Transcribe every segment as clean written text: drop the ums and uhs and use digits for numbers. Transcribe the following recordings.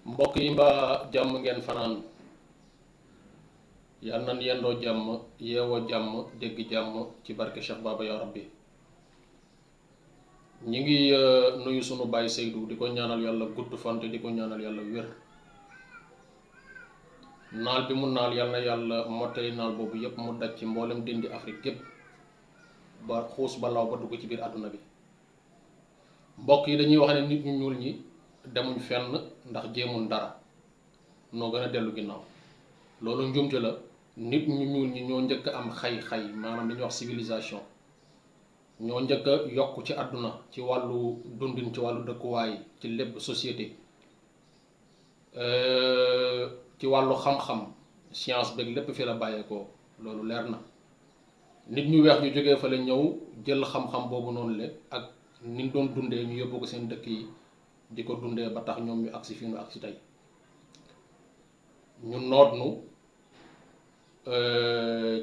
mbokk yi mbaa jàmm ngeen fanaan yal nan yendoo jàmm yeewoo jàmm dégg jàmm ci barke Cheikh Baba ya rabbi ñi ngi nuyu sunu baay Seydou di ko ñaanal yàlla gudd fante di ko ñaanal yàlla wér naal bi mu naal yal na yàlla mottali naal boobu yépp mu daj ci mboolem dindi Afrique yépp ba xuus ba law ba dugg ci biir àdduna bi mbokk yi dañuy wax ne nit ñu ñuul ñi demuñ fenn ndax jéemun dara noo gën a dellu ginnaaw loolu njumte la. nit ñu ñuul ñi ñoo njëkk am xay-xay maanaam li ñuy wax civilisation ñoo njëkk a yokk ci àdduna ci wàllu dundin ci wàllu dëkkuwaay ci lépp société ci wàllu xam-xam science beeg lépp fi la bàyyeekoo loolu leer na nit ñu weex ñu jógee fa la ñëw jël xam-xam boobu noonu le ak ni doon dundee ñu yóbbu ko seen dëkk yi di ko dundee ba tax ñoom ñu agsi fi ñu agsi tey ñu noot nu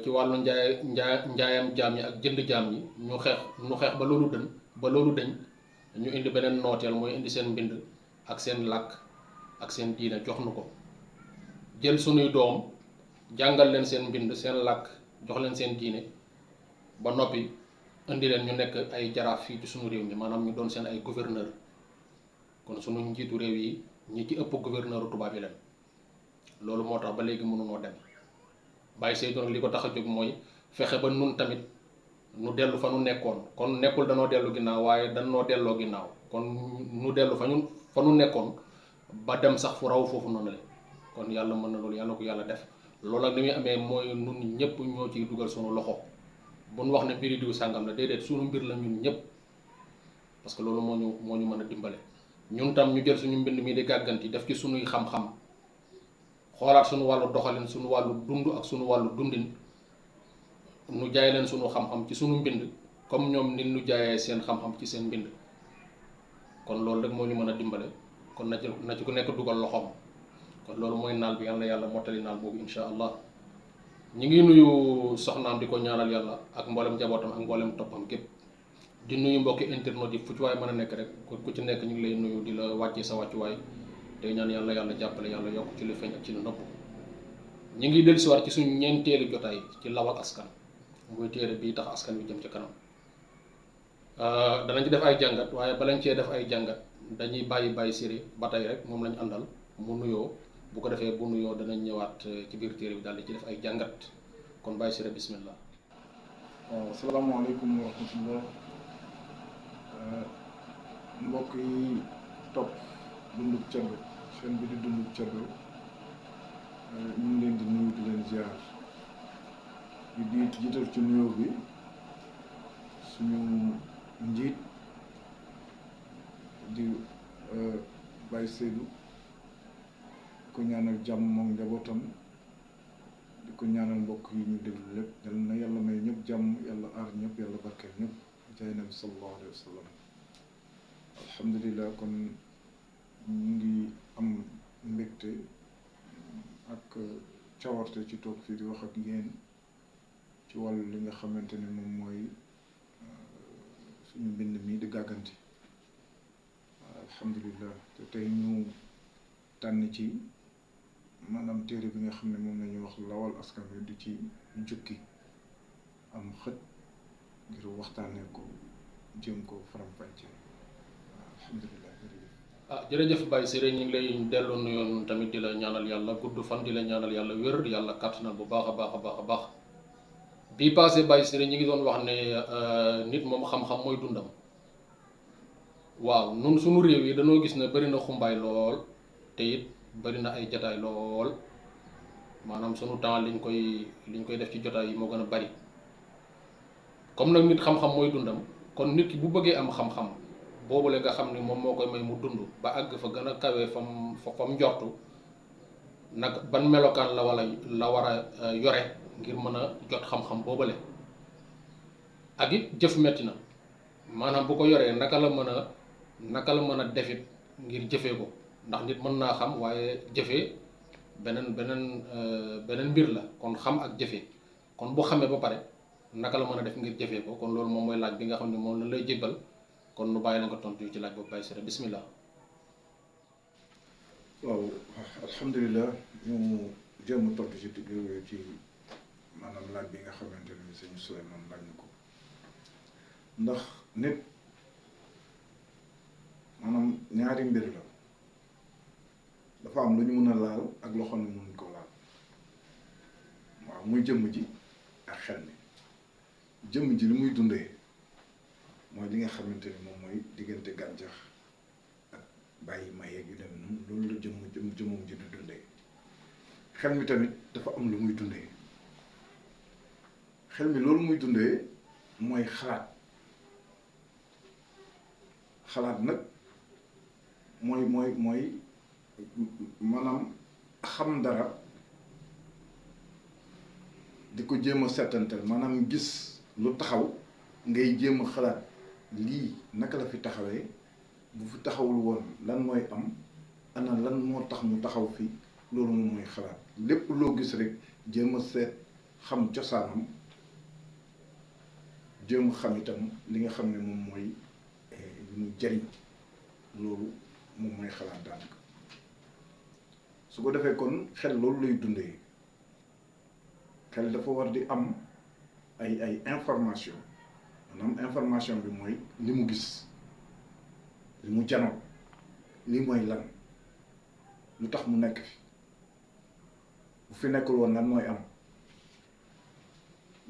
ci wàllu njaayam jaam ñi ak jënd jaam ñi ñu xeex ba loolu dëñ ñu indi beneen nooteel mooy indi seen mbind ak seen làkk ak seen diine jox nu ko jël sunuy doom jàngal leen seen mbind seen làkk jox leen seen diine ba noppi indi leen ñu nekk ay jaraaf fii ci sunu réew mi maanaam ñu doon seen ay gouverneur kon sunu njiitu réew yi ñi ci ëpp gouverneur tubaab yi leen loolu moo tax ba léegi mënunoo dem Baye Seydou nag li ko tax a jóg mooy fexe ba nun tamit nu dellu fa nu nekkoon kon nekkul danoo dellu ginnaaw waaye danoo delloo ginnaaw kon nu dellu fa nu nekkoon ba dem sax fu raw foofu noonu la kon yàlla mën na loolu yàlla ko yàlla def loolu ak ni muy amee mooy nun ñëpp ñoo ciy dugal sunu loxo bu nu wax ne mbiri diw sàngam la déedéet sunu mbir la ñun ñëpp parce que loolu moo ñu mën a dimbale ñun tam ñu jël suñu mbind mi di gàgganti def ci sunuy xam-xam xoolaat suñu wàllu doxalin suñu wàllu dund ak suñu wàllu dundin nu jaay leen suñu xam-xam ci suñu mbind comme ñoom nit nu jaayee seen xam-xam ci seen mbind kon loolu rek moo ñu mën a dimbale kon na ci ku nekk dugal loxoom kon loolu mooy naal bi yàlla yàlla mottali naal boobu insha allah ñi ngi nuyu soxnaam di ko ñaanal yàlla ak mboolem njabootam ak mboolem toppam képp di nuyu mbokki internet yi fu ci waay mën a nekk rek ku ci nekk ñu ngi lay nuyu di la wàccee sa wàccuwaay tey ñaan yàlla jàppale yàlla yokk ci lu feeñ ak ci lu nëbb ñu ngi dellusiwaat ci suñu ñeenteelu jotaay ci lawal askan muy téere bii tax askan wi jëm ci kanam danañ ci def ay jàngat waaye balañ cee def ay jàngat dañuy bàyyi Siré ba tey rek moom lañ àndal mu nuyoo bu ko defee bu nuyoo danañ ñëwaat ci biir téere bi daal di ci def ay jàngat kon Baye Siré bismillah. waaw salaamaaleykum wa rahmatullah mbokk yi topp Dunduk Ceddo chaîne bi di Dunduk Ceddo ñu ngi leen di nuyu di leen ziar di jiital ci nuyoo bi suñu njiit di Baye Seydou ko ñaanal jàmm moom njabootam di ko ñaanal mbokk yi ñu déglu lépp yal na yàlla may ñëpp jàmm yàlla aar ñëpp yàlla barkeel ñëpp jaay nabi sallallahu alayhi wa sallam alhamdulilah kon ñu ngi am mbégte ak cawarte ci toog fii di wax ak yéen ci wàllu li nga xamante ne moom mooy suñu mbind mi di gàgganti alhamdulilah te tey ñu tànn ci maanaam téere bi nga xam ne moom la ñuy wax lawal askan wi di ci jukki am xët ngir waxtaanee ko jëm ko faram-fàcce alhamdulilah jërëjëf Baye Siré ñu ngi lay delloo nuyoon tamit di la ñaanal yàlla gudd fan di la ñaanal yàlla wér yàlla kàttanal bu baax a baax a baax a baax bii passé Baye Siré ñi ngi doon wax ne nit moom xam-xam mooy dundam waaw nun suñu réew yi dañoo gis ne bari na xumbaay lool te it bari na ay jataay lool maanaam sunu temps liñ koy def ci jotaay yi moo gën a bari comme nag nit xam-xam mooy dundam kon nit ki bu bëggee am xam-xam boobule nga xam ni moom moo koy may mu dund ba àgg fa gën a kawee fam njortu nag ban melokaan la war a yore ngir mën a jot xam-xam boobale ak it jëf metti na maanaam bu ko yoree naka la mën a defit ngir jëfee ko ndax nit mën naa xam waaye jëfee beneen mbir la kon xam ak jëfee kon bu xamee ba pare naka la mën a def ngir jëfee ko kon loolu moom mooy laaj bi nga xam ne moom la lay jébbal kon nu bàyyi la nga tontu ci laaj boobu Baye Siré bismillah. waaw alhamdulilah ñu jéem a tontu ci maanaam laaj bi nga xamante ne sëñ Souleymane laaj na ko ndax nit maanaam ñaari mbir la dafa am lu ñu mën a laal ak loo xam ne mënuñ ko laal waaw muy jëmm ji ak xel mi jëmm ji li muy dundee mooy li nga xamante ni moom mooy diggante gàncax ak bàyyi mayeeg yu dem noonu loolu la jëmmum ji di dundee xel mi tamit dafa am lu muy dundee xel mi loolu muy dundee mooy xalaat nag mooy maanaam xam dara di ko jéem a settantal maanaam gis lu taxaw ngay jéem a xalaat lii naka la fi taxawee bu fi taxawul woon lan mooy am ana lan moo tax mu taxaw fii loolu moom mooy xalaat lépp loo gis rek jéem a seet xam cosaanam jéem a xam itam li nga xam ne moom mooy li muy jariñ loolu moom mooy xalaat daanaka su ko defee kon xel loolu lay dundee xel dafa war di am ay information maanaam information bi mooy li mu gis li mu janoo lii mooy lan lu tax mu nekk fi bu fi nekkul woon lan mooy am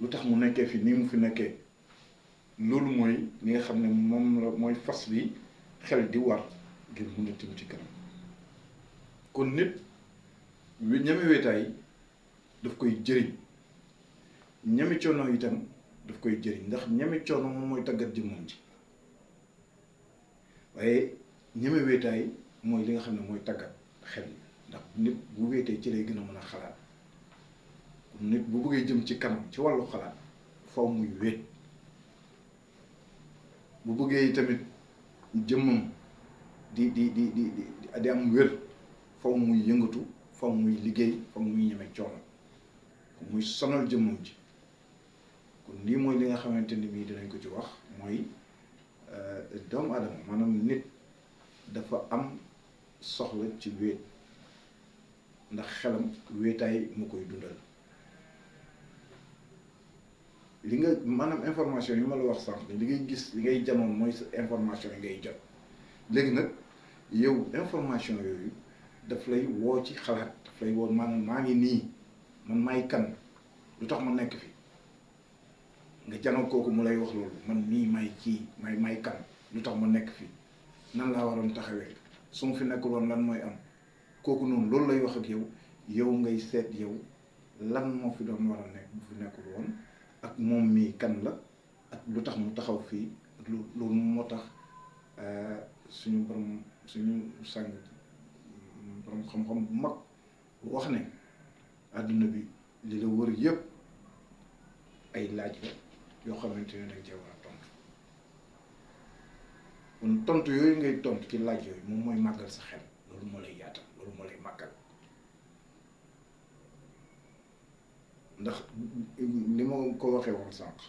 lu tax mu nekkee fi nii mu fi nekkee loolu mooy li nga xam ne moom la mooy fas bi xel di war ngir mun a tim ci kanam kon nit ñami wetaay daf koy jëriñ ñami coono itam daf koy jëriñ ndax ñami coono moom mooy tàggat jëmmam ji waaye ñami wetaay mooy li nga xam ne mooy tàggat xel ndax nit bu wéetee ci lay gën a mën a xalaat nit bu bëggee jëm ci kanam ci wàllu xalaat faw muy wéet bu bëggee tamit jëmmam di am wér faw muy yëngatu faw muy liggéey faw muy ñeme coono muy sonal jëmmam ji kon lii mooy li nga xamante ni bii dinañ ko ci wax mooy doomu adama maanaam nit dafa am soxla ci wéet ndax xelam wéetaay mu koy dundal li nga maanaam information yi ma la wax sànq li ngay gis li ngay janoon mooy sa information yi ngay jot léegi nag yow information yooyu daf lay woo ci xalaat daf lay woo maanaam maa ngi nii man maay kan lu tax ma nekk fi nga janoo kooku mu lay wax loolu man nii may kii may kan lu tax ma nekk fi nan laa waroon taxawee su ma fi nekkul woon lan mooy am kooku noonu loolu lay wax ak yow ngay seet yow lan moo fi doon war a nekk bu fi nekkul woon ak moom mii kan la ak lu tax mu taxaw fii loolu moo tax suñu borom suñu sàng borom xam-xam bu mag wax ne àdduna bi li la wër yépp ay laaj la yoo xamante ne dañ cee war a tontu kon tontu yooyu ngay tontu ci laaj yooyu moom mooy màggal sa xel loolu moo lay yaatal loolu moo lay màggal ndax li ma ko waxee woon sànq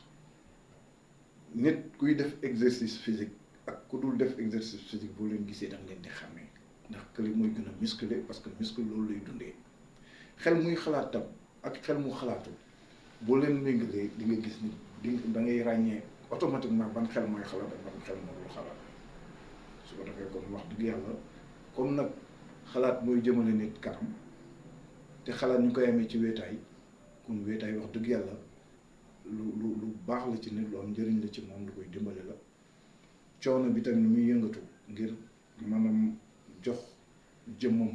nit kuy def exercice physique ak ku dul def exercice physique boo leen gisee da nga leen di xàmmee ndax kële mooy gën a musclé parce que muscle loolu lay dundee xel muy xalaatam ak xel mu xalaatul boo leen méngalee di nga gis ni da ngay ràññee automatiquement ban xel mooy xalaat ak ban xel moo dul xalaat su ko defee kon wax dëgg yàlla comme nag xalaat mooy jëmale nit kanam te xalaat ñu koy amee ci wéetaay kon wéetaay wax dëgg yàlla lu baax la ci nit, lu am njëriñ la ci moom, lu koy dimbali la. coono bi tamit muy yëngatu ngir maanaam jox jëmmam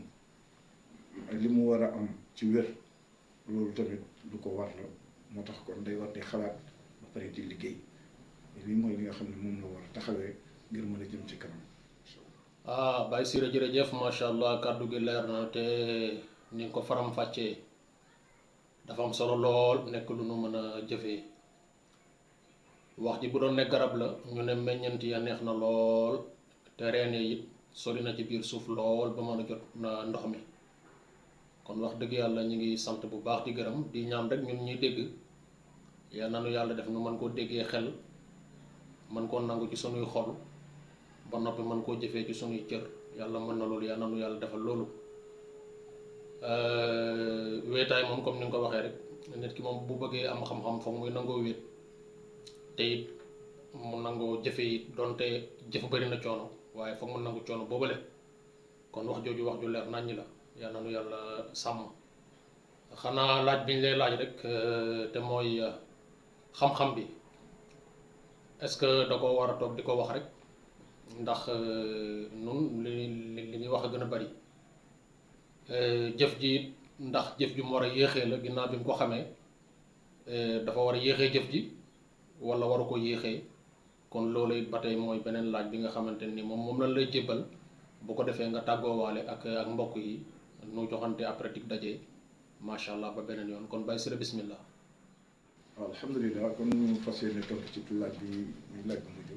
li mu war a am ci wér, loolu tamit lu ko war la. moo tax kon day war di xalaat ba pare di liggéey. lii mooy li nga xam ne moom la war a taxawee ngir mën a jëm ci kanam. Baye Siré jërëjëf macha allah kàddu gi leer na te ni nga ko faram-fàccee dafa am solo lool, nekk lu nu mën a jëfee. wax ji bu doon ne garab la ñu ne meññeent ya neex na lool te reen it sori na ci biir suuf lool ba mën a jot na ndox mi. kon wax dëgg yàlla ñu ngi sant bu baax di gërëm di ñaan rek ñun ñuy dégg yal na nu yàlla def nu mën koo déggee xel, mën koo nangu ci sunuy xol, ba noppi mën koo jëfee ci sunuy cër. yàlla mën na loolu, yal na nu yàlla defal loolu. wéetaay moom comme ni nga ko waxee rek, nit ki moom bu bëggee am xam-xam foog muy nangoo wéet te it mu nangoo jëfe it donte jëf bëri na coono, waaye foog mu nangu coono boobale. kon wax jooju wax ju leer naññi la, yal na nu yàlla sàmm. xanaa laaj bi ñu lay laaj rek te mooy xam-xam bi est-ce que da ko war a toog di ko wax rek, ndax nun li ñuy wax a gën a bari. jëf ji ndax jëf ji mu war a yéexee la ginnaaw bi mu ko xamee, dafa war a yéexee jëf ji walla waru ko yéexee. kon loolu it ba tey mooy beneen laaj bi nga xamante ni moom lañ lay jébbal, bu ko defee nga tàggoowaale ak mbokk yi nu joxante après dig daje macha allah ba beneen yoon. kon Baye Siré bismillah. waaw alhamdulilah, kon ñu fas yéene tontu ci laaj bi muy laaj bu mujj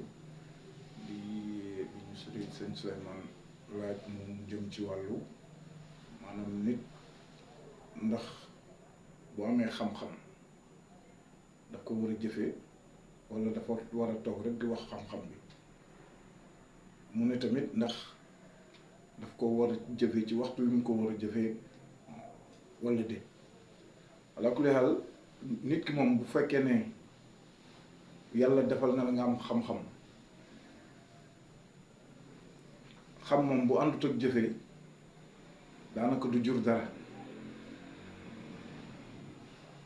di ñu sëñ Souleymane laaj mu jëm ci wàllu maanaam nit ndax bu amee xam-xam daf ko war a jëfee walla dafa war a toog rek di wax xam-xam bi. mu ne tamit ndax daf ko war a jëfee ci waxtu wi mu ko war a jëfee walla déet. ala kulli xaal nit ki moom bu fekkee ne yàlla defal na la nga am xam-xam, xam moom bu àndut ak jëfee daanaka du jur dara.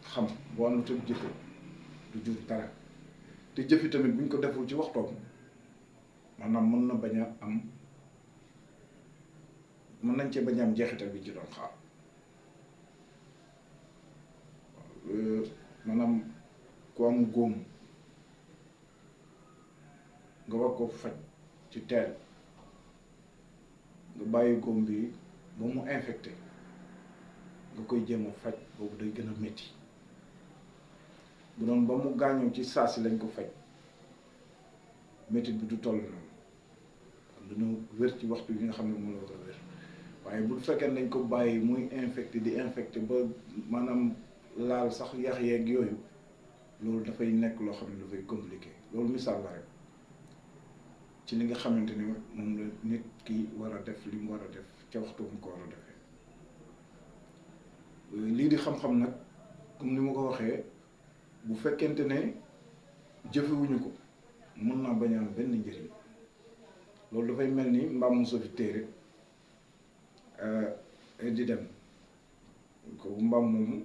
xam bu àndut ak jëfee du jur dara te jëfi tamit buñ ko deful ci waxtoom maanaam mën na bañ a am, mën nañ cee bañ a am jeexital bi ci doon xaar. maanaam ku am góom nga war ko faj ci teel, nga bàyyi góom bi ba mu infecté nga koy jéem a faj, boobu day gën a métti. bu doon ba mu gaañoo ci saa si lañ ko faj, métti bi du toll noonu, dina wér ci waxtu yi nga xam ne moom la war a wér. waaye bu fekkee nañ ko bàyyi muy infecté di infecté ba maanaam laal sax yax yeeg yooyu, loolu dafay nekk loo xam ne dafay compliqué. loolu misaal la rek ci li nga xamante ni moom la nit ki war a def li mu war a def ca waxtu mu ko war a defee. lii di xam-xam nag comme ni ma ko waxee, bu fekkente ne jëfewuñu ko mën naa bañ a am benn njëriñ. loolu dafay mel ni mbaam mu sofi téere di dem ko mbaam moomu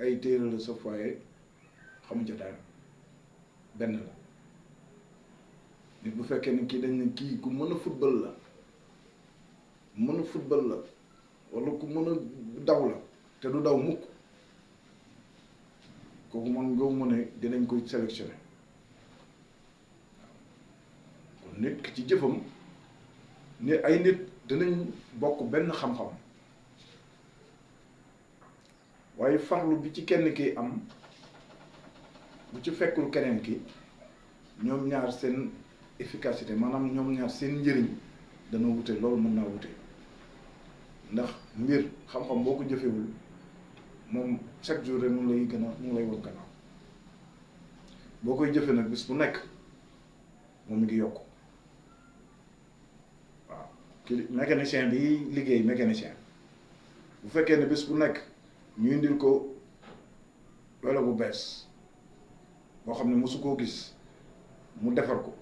ay téere la sa foye xamu ca dara benn la. nit bu fekkee ne kii dañ ne kii ku mën a football la, walla ku mën a daw la te du daw mukk, kooku man nga mu ne dinañ koy sélectionné. kon nit ki ci jëfam ni ay nit dinañ bokk benn xam-xam, waaye farlu bi ci kenn ki am bu ci fekkul keneen ki, ñoom ñaar seen efficacité maanaam ñoom ñaar seen njëriñ dana wute. loolu mën naa wute ndax mbir xam-xam boo ko jëfewul moom chaque jour rek mu lay won gannaaw. boo koy jëfe nag bis bu nekk moom mi ngi yokku. waaw ki mécanicien bi liggéey mécanicien bu fekkee ne bis bu nekk ñu indil ko welo bu bees boo xam ne mosu koo gis mu defar ko,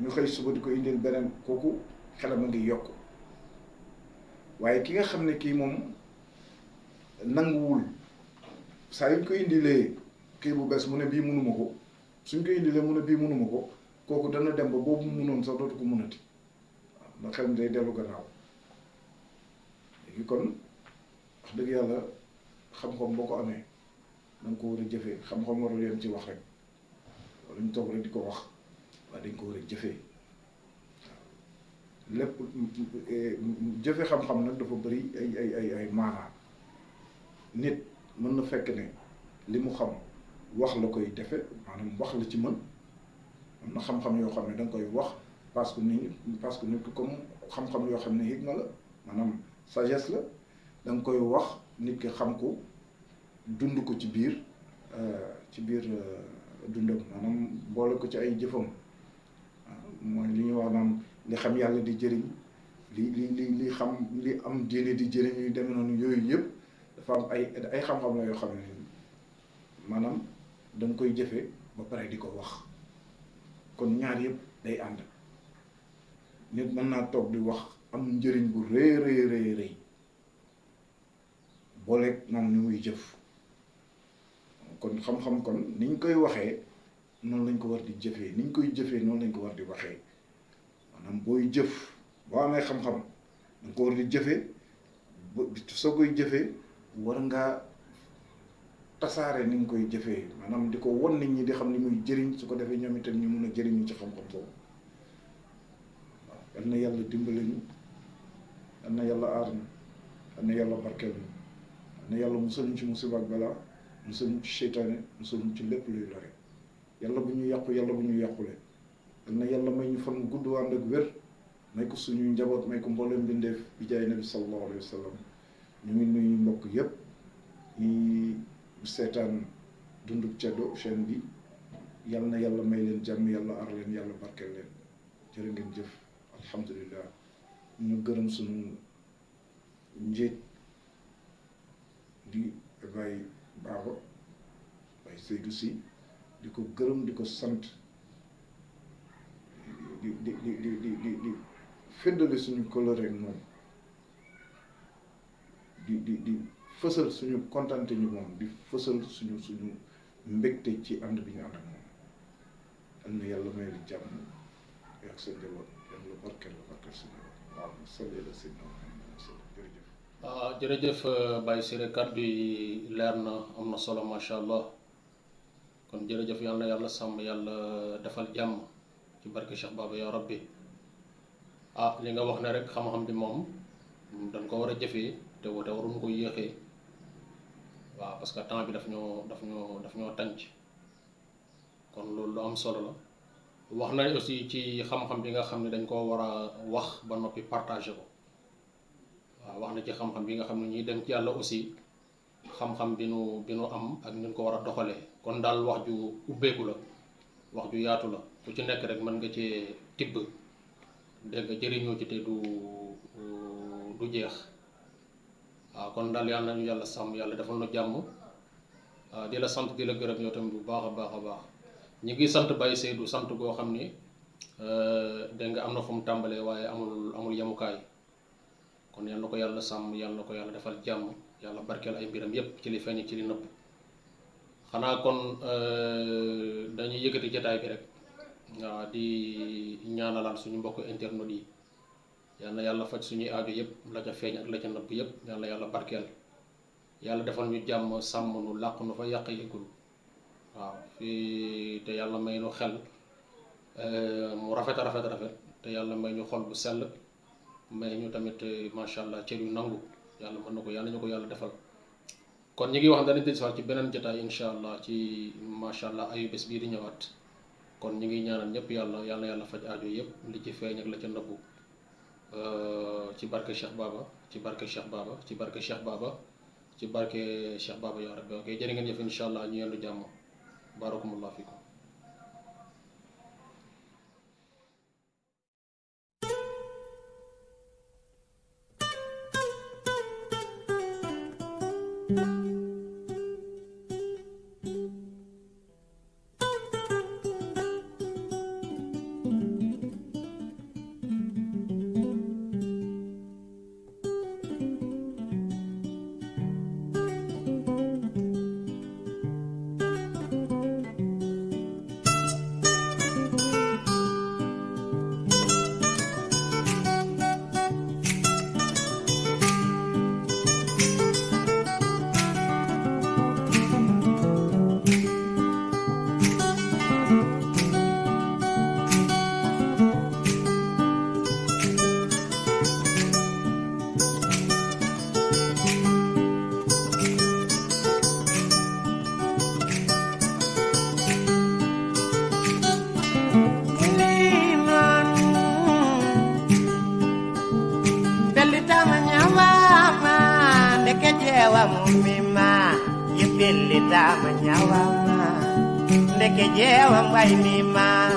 ñu xëy suba di ko indil beneen, kooku xelam a ngi yokku. waaye ki nga xam ne kii moom nanguwul saa yu ñu ko indilee kii bu bees mu ne bii mënuma ko suñ ko indilee mu ne bii mënuma ko kooku dana dem ba boobu mënoon sax dootu ko mënati waaw ndax xel mi day dellu gannaaw léegi kon wax dëgg yàlla xam-xam boo ko amee da nga ko war a jëfee xam-xam warul yem ci wax rek wala ñu toog rek di ko wax waaye dañ ko war a jëfee waaw lépp jëfe xam-xam nag dafa bëri ay maanaa nit mën na fekk ne li mu xam wax la koy defe maanaam wax la ci mën am na xam-xam yoo xam ne da nga koy wax parce que nit ki comme xam-xam yoo xam ne hikma la maanaam sagesse la da nga koy wax nit ki xam ko dund ko ci biir dundam maanaam boole ko ci ay jëfam mooy li ñuy wax naan li xam yàlla di jëriñ li xam li am diine di jëriñ yu demee noonu yooyu yëpp dafa am ay xam-xam la yoo xam ne maanaam da nga koy jëfe ba pare di ko wax kon ñaar yëpp day ànd nit mën naa toog di wax am njëriñ bu rëy booleeg moom ni muy jëf kon xam-xam kon niñ koy waxee noonu lañ ko war di jëfee niñ koy jëfee noonu lañ ko war di waxee maanaam booy jëf boo amee xam-xam danga ko war di jëfee soo koy jëfee war ngaa tasaare ni nga koy jëfee maanaam di ko won nit ñi di xam ni muy jëriñ su ko defee ñoom itam ñu mun a jëriñu ci xam-xam boobu waaw yal na yàlla dimbale ñu yal na yàlla aar ñu yal na yàlla barkeel ñu yal na yàlla musal ñu ci musiba ak balaa musal ñu ci seytaane musal ñu ci lépp luy lore yàlla bu ñu yàqu yàlla bu ñu yàqule yal na yàlla may ñu fan gudd ànd ak wér may ko suñuy njaboot may ko mboolem mbindeef bi jaay nabi sallallahu alayhi wa sallam ñu ngi nuyu mbokk yépp ñi seetaan Dunduk Ceddo chaîne bi yal na yàlla may leen jàmm yàlla aar leen yàlla barkeel leen jërë ngeen jëf alhamdulillah ñu gërëm suñu njiit di Baye Baba Baye Seydou Sy di ko gërëm di ko sant di féddale suñu coloré moom di fësal suñu kontante ñu moom di fësal suñu mbégte ci ànd bi ñu ànd ak moom am na yàlla may la jàmm ak sa njaboot yàlla barkeel suñu waaw salli ala sayyidina Muhammad jërëjëf jërëjëf Baye Siré kàddu yi leer na am na solo macha allah kon jërëjëf yal na yàlla sàmm yàlla defal jàmm ci barke Cheikh Baba ya rabbi li nga wax ne rek xam-xam bi moom dañ ko war a jëfee te waruñu ko yéexee waaw parce que temps bi daf ñoo tànc kon loolu lu am solo la wax nañ aussi ci xam-xam bi nga xam ne dañ koo war a wax ba noppi partager ko waaw wax na ci xam-xam bi nga xam ne ñuy dem ci yàlla aussi xam-xam bi nu am ak ñu ko war a doxalee kon daal wax ju ubbeeku la wax ju yaatu la ku ci nekk rek mën nga cee tibb dégg nga jëriñoo ci te du jeex waaw kon daal yàlla nañu yàlla sàmm yàlla defal na jàmm di la sant di la gërëm yow tamit bu baax a baax a baax ñi ngi sant Baye Seydou sant goo xam ni dégg nga am na fu mu tàmbalee waaye amul yemukaay kon yal na ko yàlla sàmm yal na ko yàlla defal jàmm yàlla barkeel ay mbiram yépp ci li feeñ ci li nëbb xanaa kon dañuy yëkkati jataay bi rek waaw di ñaanalaat suñu mbokk internet yi yal na yàlla faj suñuy aajo yépp la ca feeñ ak la ca nëbb yépp yal na yàlla barkeel yàlla defal ñu jàmm sàmm nu làq nu fa yàq yëgul waaw fii te yàlla may nu xel mu rafet te yàlla may ñu xol bu sell may ñu tamit macha allah cër yu nangu yàlla mën na ko yàlla ñu ko yàlla defal kon ñi ngi wax danañ dellusiwaat ci beneen jotaay incha allah ci macha allah ayu bés bii di ñëwaat kon ñi ngi ñaanal ñëpp yàlla faj aajo yëpp li ci feeñ ak la ca nëbbu ci barke Cheikh Baba ci barke Cheikh Baba ci barke Cheikh Baba ci barke Cheikh Baba ya rabbi ok jërë ngeen jëf incha allah ñu yendu jàmm barakumullah fikum jewa mumima yipilita manyawama ndeke jewa mwaimima